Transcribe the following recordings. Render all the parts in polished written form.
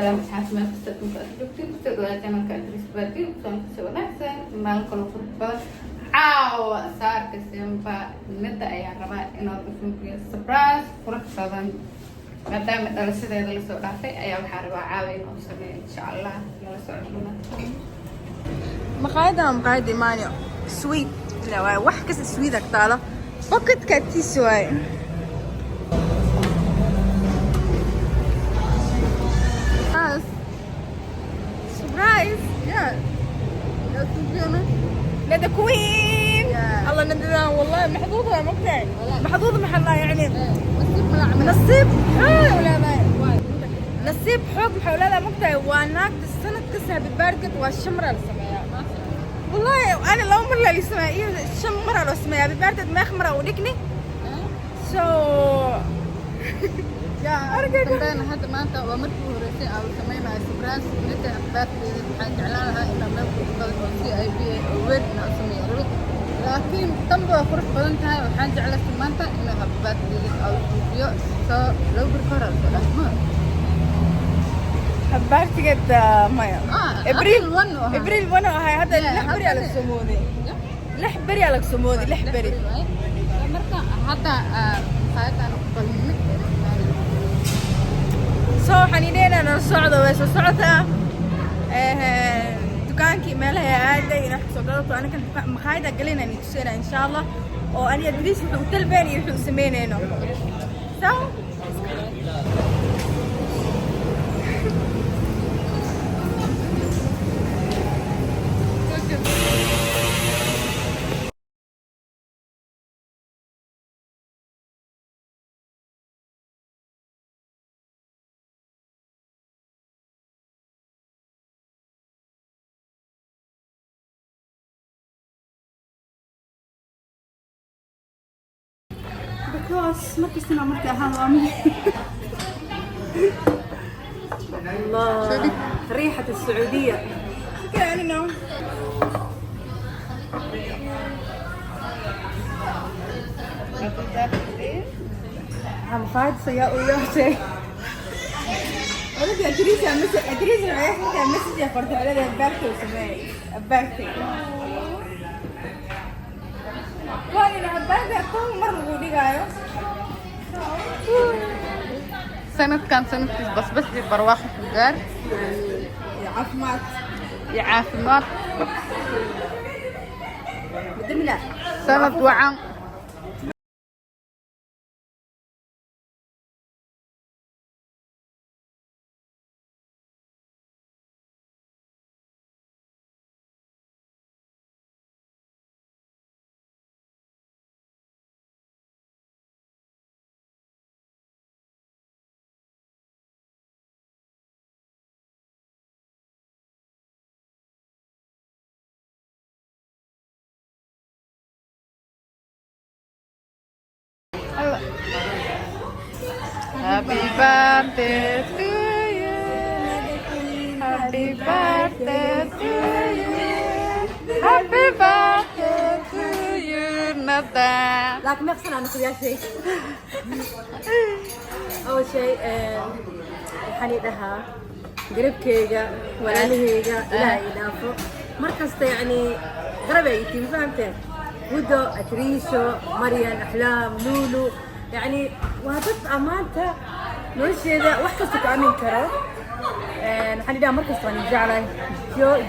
Salaam caafimaad kasta adduunka aad joogtiin. Kusoo dhawaada channelka Idris Baadi. Kusoo kasoo wanaagsan, maalin kale qurux badan. Caawa saarka simba midda ayaa rabaa inaad u suubiyo surprise qurux badan, maadaama dhalashadeeda lasoo dhaafay ayaa waxaa rabaa caawa inuu sameeyo, insha Allah. Nala socoduna. Maqaayadda waa maqaayadda Imaanio sweet la waaye, wax kasta sweet ag taalo, pocketka tiis waaye. Surprise! Yeah. ندى queen. Yeah. الله ندى والله محظوظة، مقطع محظوظة، ما الله يعني نصيب. نصيب xoog leedahay، nasiib xoog waxay leedahay. Mugtahay, waa naagta sanad kasta happy birthday waa shan mar la sameeyaa. Wallahi ana laba mar la sameeyaa iyo shan mar loo sameeyaa happy birthday. Meeq mar u dhigni? So Dambeena hadda maanta waa markii ugu horeysay aan sameynayo surprise midda birthday. Waxaan jeclaan lahaa inaan meel qurux badan oo VIP oo weyn inaan u sameeyo rabi, laakiin tanba waa qurux badan tahay. Waxaan jeclaystay maanta inaan happy birthday aan suubiyo. Soo laba bir ka hor aan soo dhaafmo. Happy birthday maya. Ah, April. April 1 oo ahaa. April 1 oo ahay hadda. Yeah, 6 beri aa laga soo mooday, 6 beri aa laga soo mooday, 6 beri. Marka hadda maqaayadaan ku balminay. So waxaan idheenaa nala socdo, way soo socotaa dukaankii meelaha aaday inaa kasoo gadato. Anigan maqaayada galinaan tuseenaa, insha Allah, oo aniga Idriis wuxuu u dalbeen iyo wuxuu u sameynayno. So because markastana marka ahaan waa mid. الله، ريحة السعودية. كأنه Happy birthday. maqaayad sayaa u yeeshay. ولد أدريس أدريس waxay message qortay olada birthday sameey birthday. Waa ina birthday 10 mar lagu dhigaayo. Sanadkan sanadkiis basbas iyo barwaaqo ku gaar. Iyo caafimaad. Iyo caafimaad. Madamina. Sanad wacan. Happy birthday to you. Happy birthday to you. Happy birthday to you, Nada. لكن ما أنا يا شيء. أول شيء waxaan dhahaa garabkeyga, walaalaheyga, ilaaha ii dhaafo mar kasta, yacni garab ay itiin, fahamteen? Hudo, Atriisho, Maryan, Axlaam, Luulu, yacni waa dad ammaanta nolosheeda wax kasta ku aamin karo. Waxaan idhaha mar kasta waan jeclahay,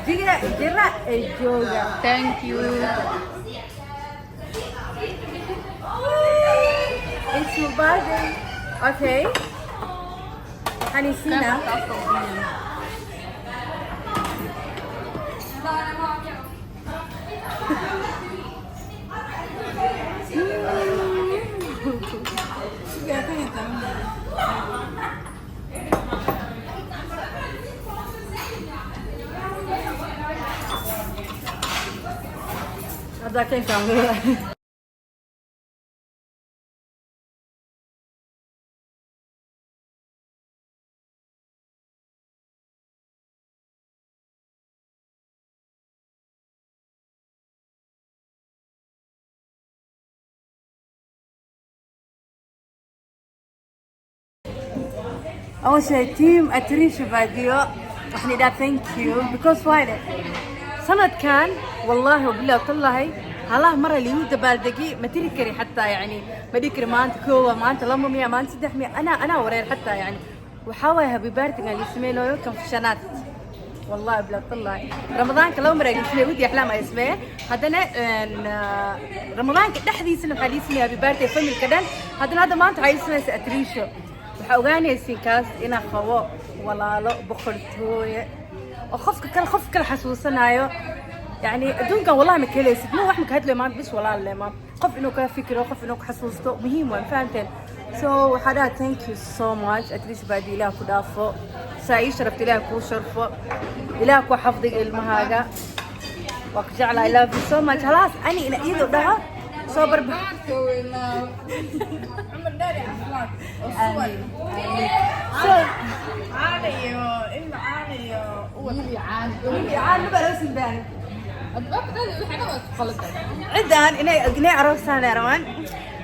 jiga jira ee jooga. Thank you. It's your birthday. Okay. Waxaan isiinaa. Haddaa keenkaan. أول شيء team أتريش باديو waxaan idhaha thank you because why sanadkan wallahi wabillahi watallahi halaha mara liigu dabaaldegi ma tiri kari xataa, yani ma dhihi kari maanta koowa, maanta laba miya, maanta saddex miya. Anaa wareer xataa. Yani waxaa waaye happy birthday lii sameynooyo kan shanaad. والله بلا طلع رمضان laba mar ay sameeyay ودي احلام ay sameeyay. Haddana ramadaanka dhexdiisana waxaa lii sameeyay happy birthday family-ka dhan. Haddana hadda maanta waxaa ii sameysay atriisho. Waxaa ogaanaysiin kaas inaa qabo walaalo boqortooye oo qofka kale qof kale xasuusanayo. Yani adduunkan wallahi ma kelaysid, ma wax ma ka hadlayo maanta bis walaal le maanta qof inuu kala fikiro, qof inuu ka xasuusto muhiim waa, fahamteen? So waxaa dhaha thank you so much, atriisha baadi. Ilaah ku dhaafo saa ii sharafta, ilaah kuu sharfo, ilaah ku xafdiga ilmahaaga. Waa ku jeclaa, I love you so much. Halaas ani ina iyadoo dhaho soo barba. Cumar dheer iyo caafimaad oo sugan. So caana iyo ilma, caana iyo uwad. Wiil iyo caano. Wiil iyo caano baa loo sinbaanay. Adbaabkadaada waxay dhan waa isku qaldan. Ciddaan inay aroosaan ay rabaan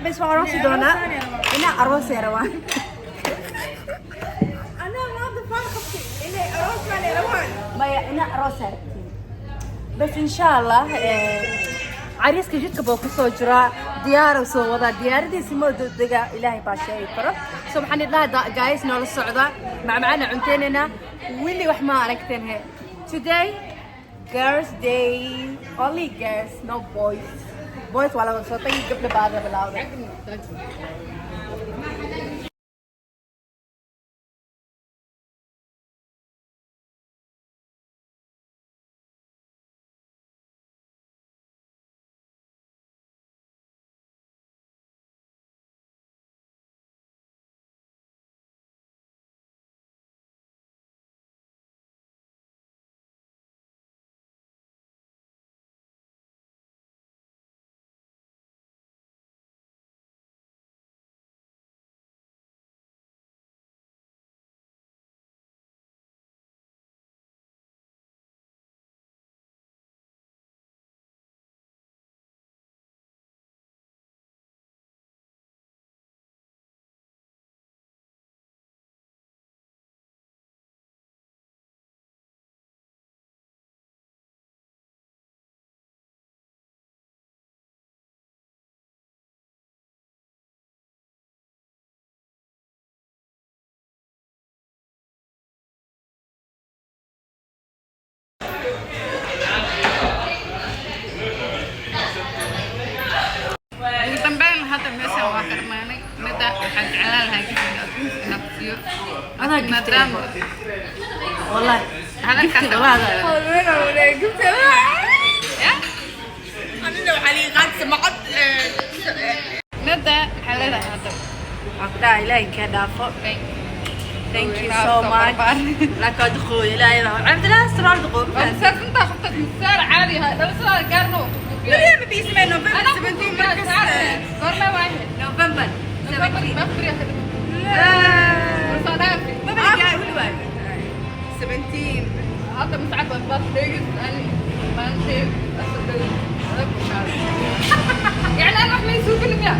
bas, waa aroosi doonaa, inay aroosay rabaan. Anaa maanta faan qabtay inay aroosaan ay rabaan. Maya, inaa aroos rabtiin bas, insha Allah. Cariiska jidka buu kusoo jiraa, diyaara soo wadaa, diyaaradiisi ma degdega, ilaahay baa sheegi karo. So waxaan idhaha guys, noola socda macmacana cunteynayna. Wili wax ma aragteen he. Today girls day, only girls, no boys. Boys waa laga soo tagay, gabdha baada bilawday. Ugu dambeyn hadda meeshan waa ka dhamaanay. Mida waxaan jeclaan lahaa gift-iga adduunka inaan ku siiyo. Adaa gift-iga. Maadaama wallahi hadalkaas gift-iga waa Ya? Anina waxaa lii qaadisa macad. Mida waxaa leedahay hadda. Waxaan ku dhahaa ilaahay kaa dhaafo. Thank you. Thank you so much. Laakiin waa duqooy, ilaahay baa cabdillaah sanaal duqooy. Waa intaa qabtad misaar caadi ah, dhalashadaada gaarna waa ku suubiyaa. Weligaa ma biismay November Anaa ku 17 suubiyaa, markas. Goorma waaye? November November 17. Ma furiya ka dhig. Soo dhaafi. Maba weli waay. 17. Hadda mascad waa birthday-gis, ani maalinteed asal adag ku shaaray. Yani ana wax ma isuubin miya?